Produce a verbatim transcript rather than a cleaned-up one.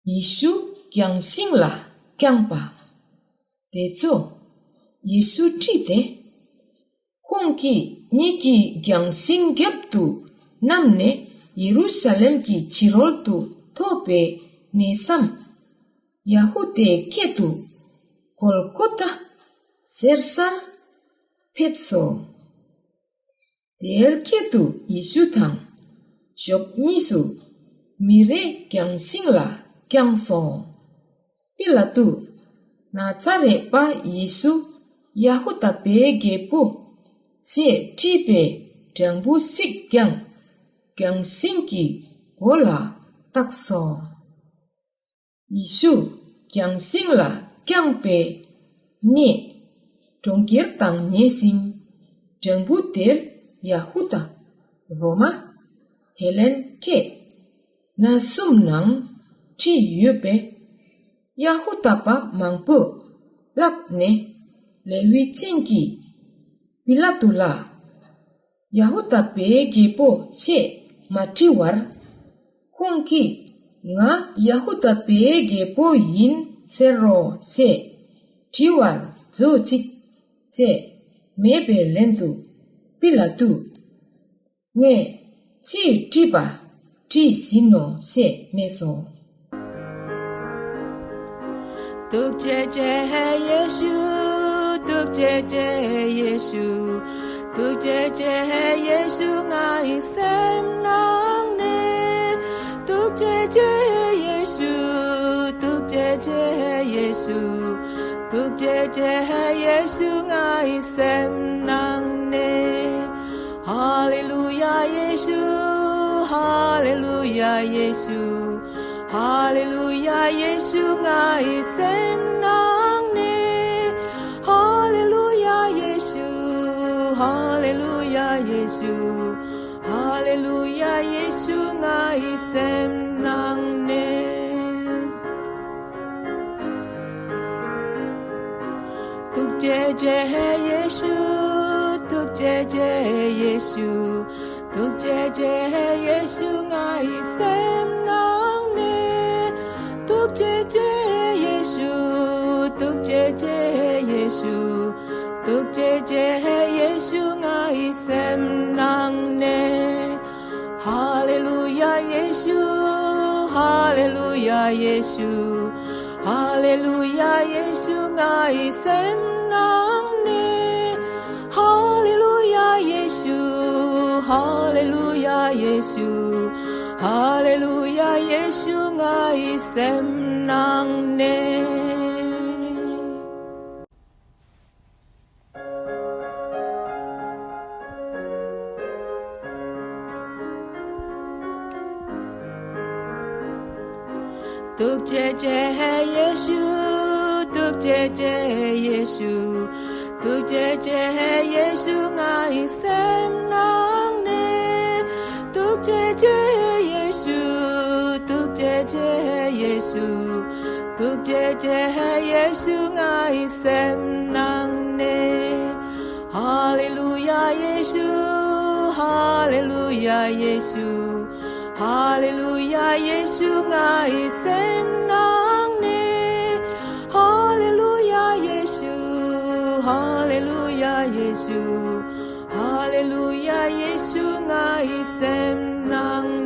ཡེ་ཤུ་རྒྱང་ཤིང་ལ་བརྐྱངས་པ། དེ་ཚོ་ཡེ་ཤུ་ཁྲིད་དེ། ཁོང་གིས་ཉིད་ཀྱི་རྒྱང་ཤིང་རྒྱབ་ཏུ་བསྣམས་ནས་ཡེ་རུ་ཤ་ལེམ་གྱི་ཕྱི་རོལ་དུ་ཐོབ་པའི་གནས་མཚམས། ཡ་ཧུ་དཱའི་ཁྱད་དུ་གོལ་གོ་ཐ་ཟེར་སར་ཕེབས་སོ། དེར་ཁྱད་དུ་ཡེ་ཤུ་དང་ཞོགས་གཉིས་སུ་མི་རེ་རྒྱང་ཤིང་ལ་བརྐྱངས་སོ། པི་ལ་ཏུ། ན་ཚ་རེད་པ་ཡེ་ཤུ་ཡ་ཧུ་དཱ་པའི་རྒྱལ་པོ་ཞེས་བྲིས་པའི་སྦྲང་བུ་ཞིག་ཀྱང་རྒྱང་ཤིང་གི་མགོ་ལ་བཏགས་སོ། ཡེ་ཤུ་རྒྱང་ཤིང་ལ་བརྐྱངས་པའི་གནས། གྲོང་ཁྱེར་དང་ཉེ་ཞིང་། སྦྲང་བུ་དེར་ཡ་ཧུ་དཱ། རོ་མ། ཧེ་ལེན་ཁྱད། སྣ་གསུམ་ནང་བྲིས་ཡོད་པས། ཡ་ཧུ་དཱ་པ་མང་པོས་བཀླགས་ནས་ལེ་ཝི་ཅན་གྱིས་པི་ལ་ཏུ་ལ། ཡ་ཧུ་དཱ་པའི་རྒྱལ་པོ་ཞེས་མ་དྲི་བར། ཁོང་གིས་ང་ཡ་ཧུ་དཱ་པའི་རྒྱལ་པོ་ཡིན་ཟེར་རོ་ཞེས་དྲི་བར་མཛོད་ཅིག་ཅེས་སྨྲས་པའི་ལན་དུ། པི་ལ་ཏུས་ངས་ཅི་དྲིས་པ་དྲིས་ཟིན་ནོ་ཞེས་སྨྲས་སོ། ཐུགས་རྗེ་ཆེ་ཡེ་ཤུ། ཐུགས་རྗེ་ཆེ་ཡེ་ཤུ། ཐུགས་རྗེ་ཆེ་ཡེ་ཤུ། ངའི་སེམས་ནང་ནས། ཐུགས་རྗེ་ཆེ་ཡེ་ཤུ། ཐུགས་རྗེ་ཆེ་ཡེ་ཤུ། ཐུགས་རྗེ་ཆེ་ཡེ་ཤུ། ངའི་སེམས་ནང་ནས། ཧ་ལེ་ལུ་ཡ་ཡེ་ཤུ། ཧ་ལེ་ལུ་ཡ་ཡེ་ཤུ། ཧ་ལེ་ལུ་ཡ་ཡེ་ཤུ། ངའི་སེམས་ནང་ནས། ཧ་ལེ་ལུ་ཡ་ཡེ་ཤུ། ཧ་ལེ་ལུ་ཡ་ཡེ་ཤུ། ཧ་ལེ་ལུ་ཡ་ཡེ་ཤུ། ངའི་སེམས་ནང་ནས། ཐུགས་རྗེ་ཆེ་ཡེ་ཤུ། ཐུགས་རྗེ་ཆེ་ཡེ་ཤུ། ཐུགས་རྗེ་ཆེ་ཡེ་ཤུ། ངའི་སེམས་ནང་ནས། ཐུགས་རྗེ་ཆེ་ཡེ་ཤུ། ཐུགས་རྗེ་ཆེ་ཡེ་ཤུ། ཐུགས་རྗེ་ཆེ་ཡེ་ཤུ། ངའི་སེམས་ནང་ནས། ཧ་ལེ་ལུ་ཡ་ཡེ་ཤུ། ཧ་ལེ་ལུ་ཡ་ཡེ་ཤུ། ཧ་ལེ་ལུ་ཡ་ཡེ་ཤུ། ངའི་སེམས་ནང་ནས། ཧ་ལེ་ལུ་ཡ་ཡེ་ཤུ། ཧ་ལེ་ལུ་ཡ་ཡེ་ཤུ། ཧ་ལེ་ལུ་ཡ་ཡེ་ཤུ། ངའི་སེམས་ནང་ནས། ཐུགས་རྗེ་ཆེ་ཡེ་ཤུ། ཐུགས་རྗེ་ཆེ་ཡེ་ཤུ། ཐུགས་རྗེ་ཆེ་ཡེ་ཤུ། ངའི་སེམས་ནང་ནས། ཐུགས་རྗེ་ཆེ་ཡེ་ཤུ། ཐུགས་རྗེ་ཆེ་ཡེ་ཤུ། ཐུགས་རྗེ་ཆེ་ཡེ་ཤུ། ངའི་སེམས་ནང་ནས། ཧ་ལེ་ལུ་ཡ་ཡེ་ཤུ། ཧ་ལེ་ལུ་ཡ་ཡེ་ཤུ། ཧ་ལེ་ལུ་ཡ་ཡེ་ཤུ། ངའི་སེམས་ནང་ནས། ཧ་ལེ་ལུ་ཡ་ཡེ་ཤུ། ཧ་ལེ་ལུ་ཡ་ཡེ་ཤུ། ཧ་ལེ་ལུ་ཡ་ཡེ་ཤུ། ངའི་སེམས་ནང་།